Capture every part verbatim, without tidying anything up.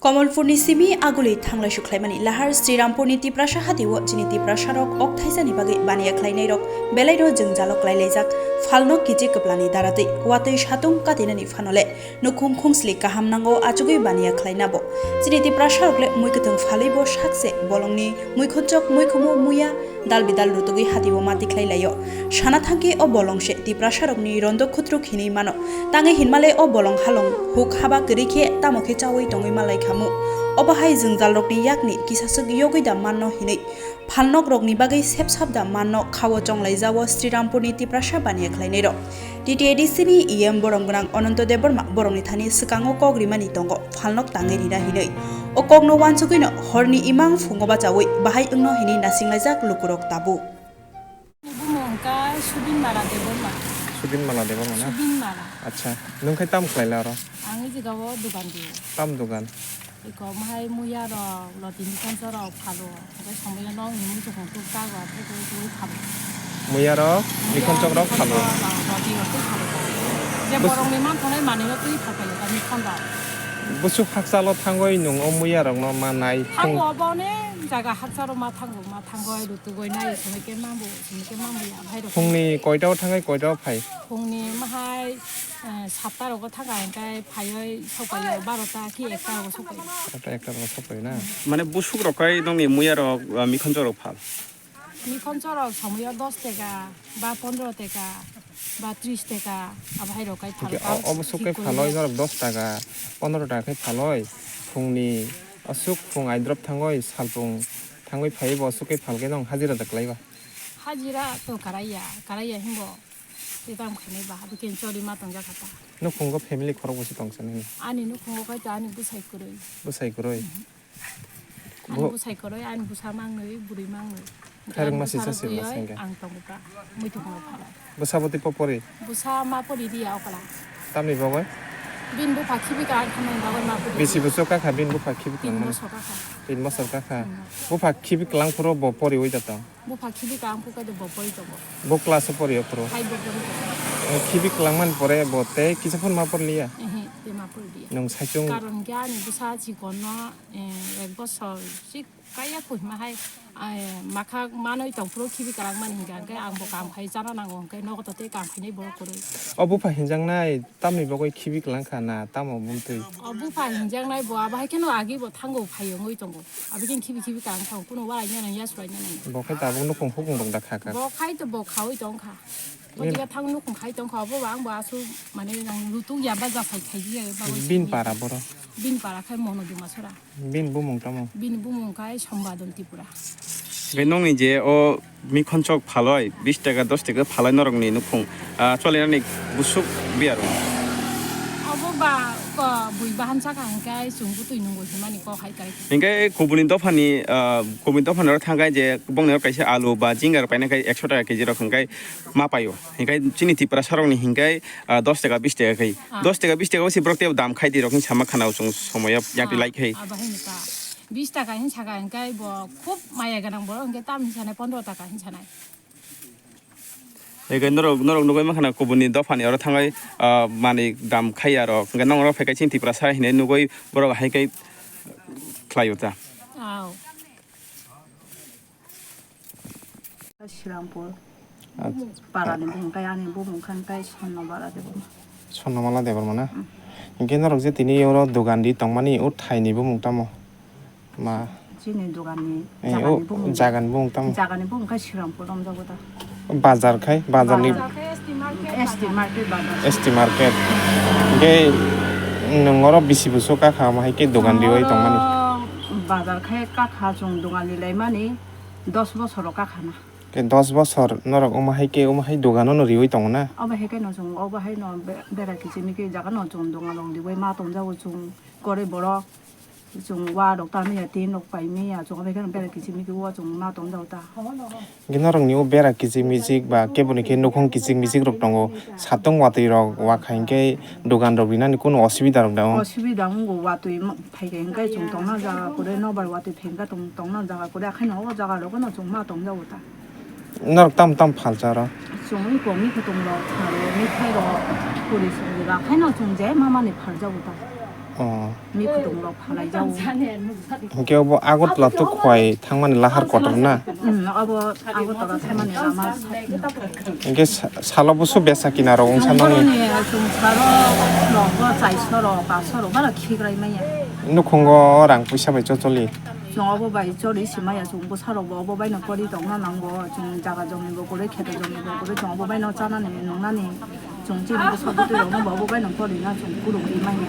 Komolpurni simi aguli thanglai sukhlaimani lahar Srirampurni Tiprasa hatio chini Tiprasarok okthaisani bagwi baniya khlainairok belaino jwngjalo klailaijak, phalno kichi kwplani daratwi watwi satung katinani phanole nukhung khungsli kaham nango achugwi baniya khlainabo. Chini Tiprasarokle mui kwthwng phalwibo sakse bolongni muikhunchok muikhumu muya dal bidal rutugwi hatio ma tikhlai laio. Sana thangkhe o bolong se Tiprasarokni rondo khutruk hinwi mano. Tangwi hinmale o bolong halong huk haba kwrwi khe tamo khe chaui tongwi malai khamu. Obo hai jwngjalrokni yakni kisaswk yogwi da manno hinwi phalnokrokni bagwi sepsap da manno khao chonglaijao Srirampurni Tiprasa baniya khlainairok. T T A D C ni E M borom gwnang Ananto Debbarma borokni thani swkango kok rimani tongo. Phalnok tangwi rina hinwi. O kokno uansugwino horni imang phungo bachaui bahai wngno hinwi nasinglaijak lukurok tabuk. Bumung hwnkha Subin Mala Debbarma. Subin Mala Debbarma na? Subin Mala. Acha, nwng khai tam khlaila oro? Ang i jagao dugan dio. Tam dugan? Iko mahai muya rok, lotini kansa rok phalo. Hwnkhe somoi no nini muchung tuk ta rok, tei tei tei phalo. Muya rok, muya, mikhonchok rok phalo. Mikhonchok rok, roti rok tei phalo. Je bus- borokni manthanai manwi no twi phalpaio ta mikhon rok. Busuk hakchalo thangoi nwng o muya rokno manai. Thango obo ne jaga hakchalo ma thango, ma thango ai rutugoi nai somoi khe mambo, somoi khe mambo ya bhai rok. Phungni koitao thangai koitao phai? Phungni mahai, eh, satta rogo thanga hwnkhe phaioi sokpaio barota ki ekta rogo sokpaio. Barota ekta rogo sokpaio na? Mane busuk rok kai nongni muya rok, ah, mikhonchok rok phal? Mikhonchok rok somoio dos teka ba pondro teka ba tris teka abo hai rok kai phal. Hwnkhe o, obo sok kai phaloi norok dos taka, pondro taka khai phaloi phungni aswk phung aidrop thangoi salpung thangoi phaibo aswk kai phalkhe nong hajira da kwlaiba? Hajira to karaiya, karaiya himbo. Tei tamo khainai ba, abo khe choli ma tongjakha ta. Nukhungo family khorok bwswk tong sani? Ani nukhungo kaitor ani bwsai kwrwi. Bwsai kwrwi? Mhm. Ani bo- bwsai kwrwi, ani bwsa mangnwi, bwrwi mangnwi. Khairok ani masi bwsa sasi rw twiwi rw sengkhe. Ang tongo ta, muitu kono phalai. Bwsa bo tei po pori? Bwsa ma pori diya okla. Tamni bagwi? Bini bupha khibi ka ang khamani bagwi ma pori diya. Bisi bwswk kakha bini bupha khibi kwlangmani? Tin bosor kakha. Tin bosor kakha. Hmm. Bupha khibi kwlang phuru bo poriwi da tong? Bupha khibi ka ang phuka de bo pori tongo. Bo class o pori o phuru? Five bo pori tongo. Eh, khibi kwlangmani pore bo tei kisa phano ma porliya? Ehe, tei ma pori diya. Nwng saichung. Karon khe ani bwsa chikonno, eh, ek bosor si kaya kuhima hai, eh, makha manwi tong phuru khibi kwlangmani hinkha hwnkhe ang bo kam khai chana nango hwnkhe nogo to tei kam khainai borok kwrwi. O bupha hinjaknai. Tamni bagwi khibi kwlang kha na, tamo bumtwi? O bupha hinjaknai bo, abo hai kheno agi bo thango phai wngwi tongo. Abo khe khibi khibi kwlang thango, kuno walai nang ya sulai nang. Bo khai tabuk nukhung hukung rok da kha kha. Bo khai to bo khaui tong kha. Bo Bin- diga thang nukhung khai tong kha, bo ang bo asu mane nang lutung ya ba ja sai khai ya ba. Bin para boro. Bin para khai mono duma sora. Bini bumung tamo? Bini bumung khai Sombadon Tripura. Hwnkhe nokni je o mikhonchok phaloi, bis taka, dos taka phaloi norokni nukhung, ah, cholinani busuk biyaro. Obo ba ko bui bahan saka hwnkhe chwng bwtwi nungwi hwnmani kok hai kai. Hwnkhe kubuni dophani, ah, kubuni dophani oro thangkhe je bongni oro kaisa alu ba jinga rok painai khai ekso taka kg rok hwnkhe ma paio. Hwnkhe chini Tiprasa rokni hwnkhe ah, dos taka, bis taka khai. Ah. Dos taka, bis taka o se borok tei dam khai di rok hin sama khana o chwng somoyo yakti Ah, like khai. Abo hin ka. Bis taka hin saka hingkai bo khub maya ganang borok hingke tam hin sanai pondro taka hin sanai. Ege norok, norok nugui mankha na kubuni dophani oro thangai, ah, mani dam khai ya rok. Hingke nong oro phai kai chini Tiprasa hinui nugui borok hai kai khlai o ta. Aw. Srirampur. Acha. Parani bumung kai ani bumung khan kai Sonnobala Debbarma. Sonnobala Debbarma na? Mm. Hinkhe norok je tini oro dogan di tongmani o thaini bumung tamo? Ma. Chini doganni Eh, jagani o bumung. Jagani bumung tamo? Jagani bumung kai Srirampur romjago ta. Bazar khai, bazarni Bazar. S T market bazar. S T market. Hinkhe nwng oro bisi bwswk kakha omo hai khe dogan di oi tongmani? Oro bazar khai kakha chwng dogan di laimani. Dos bosor o kakha na. Khe dos bosor norok omo hai khe omo hai dogan no riui tongo na? Obo hai khe no chwng obo hai no be-, bera kichimi khe jaga no chwng dogan rok riui ma tongjago chwng koroi borok chwng wa rok ta manya tin rok pai manya chwng obo hai khe no bera kichimi khe o chwng ma tongjago ta. Hwnkhe norok ni o bera kichik michik ba kebo ni khe nukhung kichik michik rok tongo satung watwi rok wa khai khe dogan rok rinani kunu osubida rok da o? Osubida wngo watwi ma-, Phaikhe hwnkhe chwng tongna jaga kwrwi, nobar watwi phaikhe tong-, tongna jaga kwrwi, akhaino o jaga rogo no chwng ma tongjago ta. Norok tam tam phalsa oro? Chwng wngkok mikhutung rok phalo, mithai rok, puri songwi rok, akhaino chwng je ma mani phaljago ta. Oh. Mi kutung rok phalai jago. Hingke obo Agartala to Khowai thangmani lahar kotor na? Hmm, obo Agartala thangmani lama. Hingke sa-, salo busu besa kina rok wngsa nangni? Ni chwng salo rok bo chaiso rok, paso rok, bara khigrai maya. Nukhungo rang puisa bai chocholi? Chwng obo bai choli si maya, chwng bwsa rok bo obo bai no pori tongna nango, chwng jaga jomni bo kwrwi, kheto jomni bo kwrwi, chwng obo bai no chanani nungnani. Chwng chini bwsa bwtwi rokno bo obo bai no pori na chwng kuluk ri manya.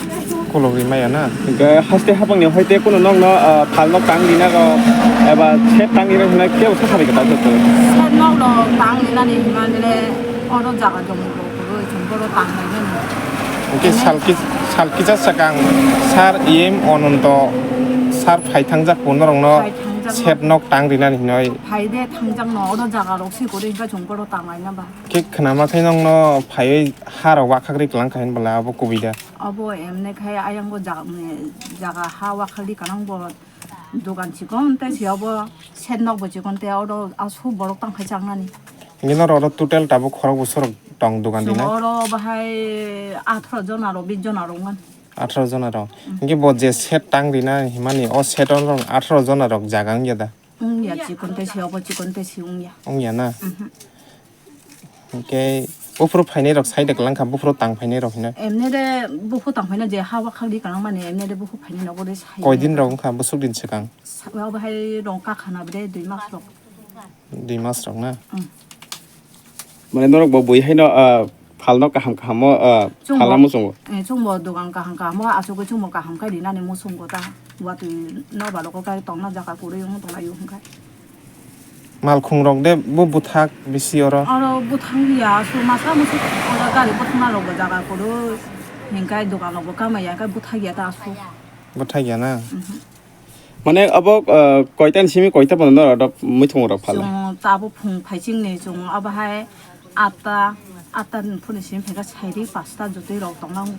Kuluk ri maya na? Hingke haste hapang ni hoite kunu nokno, ah, phal nok tang rina rok eba set tang rina hinai kebo sa sabai kwtal se. Set nok rok tang rinani hinmani le oro jaga jomni bo kwrwi chwng bono tang lainani. Hingke sal ki-, sal kisa swkang sir E M Ananto sir phai thangjak bo norokno phai thangjak no. Set nok tang rinani hinoi. Phai de thangjak no oro jaga rok se kwrwi hingke chwng bono tang laina ba. Khe khwnama khe nokno phaiwi ha rok wakhagri kwlang kha hinbala abo kubui da? Abo emne khai ayang bo jaga, jaga ha wakhagri kanang bo dogan chikon tei se abo set nok bo chikon tei oro aswk borok tang khai changnani. Hingke norok oro total tabuk khorok bwswk rok tong dogan Chwng rina? Oro bahai atharo jona rok, bis jona rok wngmani. Atharo jona rok. Mm. Hingke bo je set tang rina himani o set o norok atharo jona rok jaga wngya da? Wngya, chikon tei se abo chikon tei se wngya. Wngya na? Mhm. Hingke buphuru phainai rok sai de kwlang kha, buphuru tang phainai rok hino. Emne de buphuru tang phaina je ha wakhagri kanang mani emne de buphuru phainai nogo de sai. Koi din rok wngkha bwswk din swkang? Sa-, o bahai rong kakhana bwde dui mas rok. Dui mas rok na? Mm. Mane norok bo bui haino, ah, phalno kaham kaham o, ah, Chwng phalna bo, muchungo? Eh, chwng bo dogan kaham kaham o achugwi chwng bo kaham khe rinani muchungo ta. Watwi no ba rok kai tongna jaga kwrwi wng tonglaio hwnkhe. Malkhung rok de bo bwthak bisi oro? Oro bwthang ya, su masa musu oro gari bwthangna rok bo jaga kwrwi. Hingkai dogan rok bo kamaya, hingkai bwthak ya ta su. Bwthak ya na? Mhm. Mane abo, ah, koita ni simi koita bono norok muitungo rok phala? Chwng tabuk phung phaiching ni chwng abo hai atta, atta ni phuru simi phaikha sairi pasta jotoi rok tongnang.